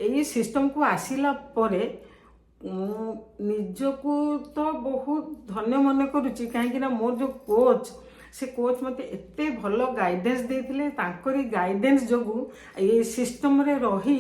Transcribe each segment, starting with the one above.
ଏଇ ସିଷ୍ଟମକୁ ଆସିଲା ପରେ ମୁଁ ନିଜକୁ ତ ବହୁତ ଧନ୍ୟ ମନେ କରୁଛି, କାହିଁକି ନା ମୋର ଯେଉଁ କୋଚ୍, ସେ କୋଚ୍ ମୋତେ ଏତେ ଭଲ ଗାଇଡେନ୍ସ ଦେଇଥିଲେ। ତାଙ୍କରି ଗାଇଡେନ୍ସ ଯୋଗୁଁ ଏଇ ସିଷ୍ଟମରେ ରହି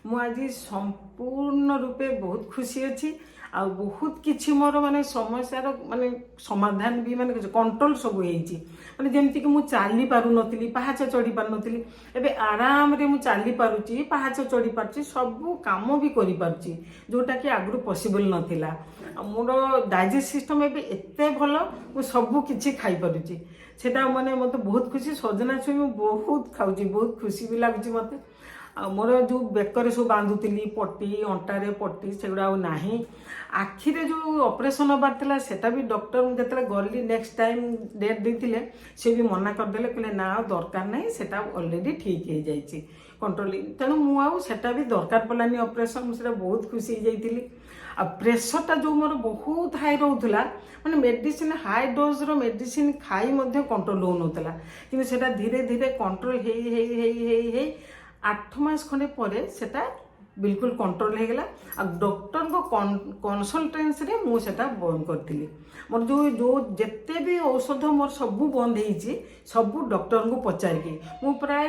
ମୁଁ ଆଜି ସମ୍ପୂର୍ଣ୍ଣ ରୂପେ ବହୁତ ଖୁସି ଅଛି। ଆଉ ବହୁତ କିଛି ମୋର ମାନେ ସମସ୍ୟାର ମାନେ ସମାଧାନ ବି, ମାନେ କଣ୍ଟ୍ରୋଲ ସବୁ ହେଇଛି। ମାନେ ଯେମିତିକି ମୁଁ ଚାଲି ପାରୁନଥିଲି, ପାହାଚ ଚଢ଼ି ପାରୁନଥିଲି, ଏବେ ଆରାମରେ ମୁଁ ଚାଲି ପାରୁଛି, ପାହାଚ ଚଢ଼ି ପାରୁଛି, ସବୁ କାମ ବି କରିପାରୁଛି, ଯେଉଁଟାକି ଆଗରୁ ପସିବଲ୍ ନଥିଲା। ଆଉ ମୋର ଡାଇଜେଷ୍ଟ ସିଷ୍ଟମ୍ ଏବେ ଏତେ ଭଲ, ମୁଁ ସବୁ କିଛି ଖାଇପାରୁଛି। ସେଟା ମାନେ ମୋତେ ବହୁତ ଖୁସି। ସଜନା ଛୁଇଁ ମୁଁ ବହୁତ ଖାଉଛି, ବହୁତ ଖୁସି ବି ଲାଗୁଛି ମୋତେ। ଆଉ ମୋର ଯେଉଁ ବେକରେ ସବୁ ବାନ୍ଧୁଥିଲି ପଟି, ଅଣ୍ଟାରେ ପଟି, ସେଗୁଡ଼ା ଆଉ ନାହିଁ। ଆଖିରେ ଯେଉଁ ଅପରେସନ୍ ହେବାର ଥିଲା, ସେଟା ବି ଡକ୍ଟର, ମୁଁ ଯେତେବେଳେ ଗଲି ନେକ୍ସଟ ଟାଇମ୍ ଡେଟ୍ ଦେଇଥିଲେ, ସେ ବି ମନା କରିଦେଲେ। କହିଲେ, ନା, ଆଉ ଦରକାର ନାହିଁ, ସେଟା ଅଲରେଡ଼ି ଠିକ୍ ହେଇଯାଇଛି କଣ୍ଟ୍ରୋଲ। ତେଣୁ ମୁଁ ଆଉ ସେଟା ବି ଦରକାର ପଡ଼ିଲାନି ଅପରେସନ୍। ମୁଁ ସେଟା ବହୁତ ଖୁସି ହେଇଯାଇଥିଲି। ଆଉ ପ୍ରେସରଟା ଯେଉଁ ମୋର ବହୁତ ହାଇ ରହୁଥିଲା, ମାନେ ମେଡ଼ିସିନ, ହାଇ ଡୋଜ୍ର ମେଡ଼ିସିନ ଖାଇ ମଧ୍ୟ କଣ୍ଟ୍ରୋଲ ହେଉନଥିଲା, କିନ୍ତୁ ସେଟା ଧୀରେ ଧୀରେ କଣ୍ଟ୍ରୋଲ ହେଇ ହେଇ ହେଇ ହେଇ ହେଇ 8 ମାସ ଖଣ୍ଡେ ପରେ ସେଟା ବିଲକୁଲ କଣ୍ଟ୍ରୋଲ ହେଇଗଲା। ଆଉ ଡକ୍ଟରଙ୍କ କନସଲଟାନ୍ସିରେ ମୁଁ ସେଟା ବନ୍ଦ କରିଥିଲି। ମୋର ଯେଉଁ ଯେଉଁ ଯେତେ ବି ଔଷଧ ମୋର ସବୁ ବନ୍ଦ ହେଇଛି, ସବୁ ଡକ୍ଟରଙ୍କୁ ପଚାରିକି। ମୁଁ ପ୍ରାୟ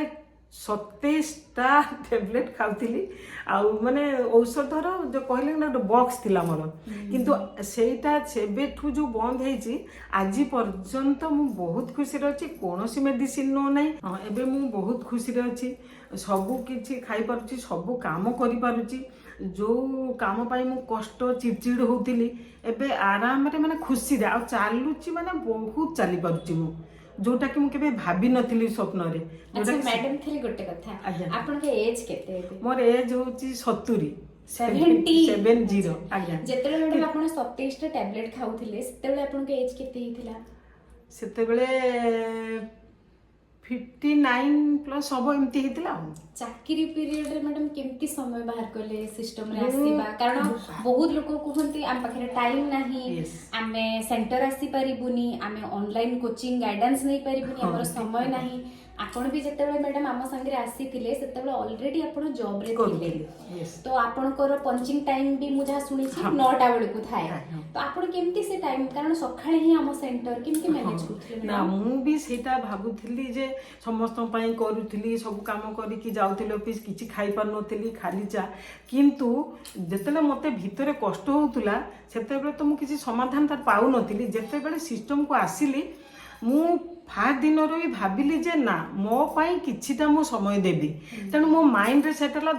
27ଟା ଟ୍ୟାବଲେଟ୍ ଖାଉଥିଲି। ଆଉ ମାନେ ଔଷଧର ଯେଉଁ କହିଲେ ନା, ଗୋଟେ ବକ୍ସ ଥିଲା ମୋର। କିନ୍ତୁ ସେଇଟା ସେବେଠୁ ଯେଉଁ ବନ୍ଦ ହେଇଛି, ଆଜି ପର୍ଯ୍ୟନ୍ତ ମୁଁ ବହୁତ ଖୁସିରେ ଅଛି। କୌଣସି ମେଡ଼ିସିନ ନଉ ନାହିଁ। ହଁ, ଏବେ ମୁଁ ବହୁତ ଖୁସିରେ ଅଛି। ସବୁ କିଛି ଖାଇପାରୁଛି, ସବୁ କାମ କରିପାରୁଛି। ଯେଉଁ କାମ ପାଇଁ ମୁଁ କଷ୍ଟ ଚିଡ଼ଚିଡ଼ ହେଉଥିଲି, ଏବେ ଆରାମରେ ମାନେ ଖୁସିରେ ଆଉ ଚାଲୁଛି, ମାନେ ବହୁତ ଚାଲିପାରୁଛି ମୁଁ, ଯୋଉଟାକି ମୁଁ କେବେ ଭାବିନଥିଲି ସ୍ୱପ୍ନରେ। ଆଚ୍ଛା। ଯୋଉଟା ମ୍ୟାଡାମ, ଖାଲି ଗୋଟେ କଥା। ଆଜ୍ଞା। ଆପଣଙ୍କ ଏଜ୍ କେତେ ଏବେ? ମୋର ଏଜ୍ ହଉଛି 70। 70? 70, ଆଜ୍ଞା। ଯେତେବେଳେ ମ୍ୟାଡାମ ଆପଣ 27ଟା ଟ୍ୟାବଲେଟ ଖାଉଥିଲେ, ସେତେବେଳେ ଆପଣଙ୍କ ଏଜ୍ କେତେ ହେଇଥିଲା? ସେତେବେଳେ 59+ ହବ, ଏମିତି ହେଇଥିଲା ଆଉ। ଚାକିରି ପିରିୟଡରେ ମ୍ୟାଡାମ କେମିତି ସମୟ ବାହାର କଲେ ସିଷ୍ଟମରେ ଆସିବା? କାରଣ ବହୁତ ଲୋକ କୁହନ୍ତି, ଆମ ପାଖରେ ଟାଇମ ନାହିଁ, ଆମେ ସେଣ୍ଟର ଆସିପାରିବୁନି, ଆମେ ଅନଲାଇନ କୋଚିଂ ଗାଇଡାନ୍ସ ନେଇପାରିବୁନି, ଆମର ସମୟ ନାହିଁ। ଆପଣ ବି ଯେତେବେଳେ ମ୍ୟାଡାମ ଆମ ସାଙ୍ଗରେ ଆସିଥିଲେ, ସେତେବେଳେ ଅଲରେଡି ଆପଣ ଜବରେ ଥିଲେ। କରୁଥିଲି, yes. ତ ଆପଣଙ୍କର ପଞ୍ଚିଂ ଟାଇମ ବି ମୁଁ ଯାହା ଶୁଣିଛି 9ଟା ବେଳକୁ ଥାଏ। ତ ଆପଣ କେମିତି ସେ ଟାଇମ, କାରଣ ସକାଳେ ହିଁ ଆମ ସେଣ୍ଟର, କେମିତି ମ୍ୟାନେଜ କରୁଥିଲେ ନା, ମ୍ୟାଡାମ? ମୁଁ ବି ସେଇଟା ଭାବୁଥିଲି ଯେ ସମସ୍ତଙ୍କ ପାଇଁ କରୁଥିଲି, ସବୁ କାମ କରିକି ଯାଉଥିଲି ଅଫିସ, କିଛି ଖାଇପାରୁନଥିଲି, ଖାଲି ଚା। କିନ୍ତୁ ଯେତେବେଳେ ମୋତେ ଭିତରେ କଷ୍ଟ ହେଉଥିଲା, ସେତେବେଳେ ତ ମୁଁ କିଛି ସମାଧାନ ତାର ପାଉନଥିଲି। ଯେତେବେଳେ ସିଷ୍ଟମକୁ ଆସିଲି, ମୁଁ ଫାର୍ଷ୍ଟ ଦିନରୁ ବି ଭାବିଲି ଯେ ନା, ମୋ ପାଇଁ କିଛିଟା ମୁଁ ସମୟ ଦେବି। ତେଣୁ ମୋ ମାଇଣ୍ଡରେ ସେଟା ହେଲା।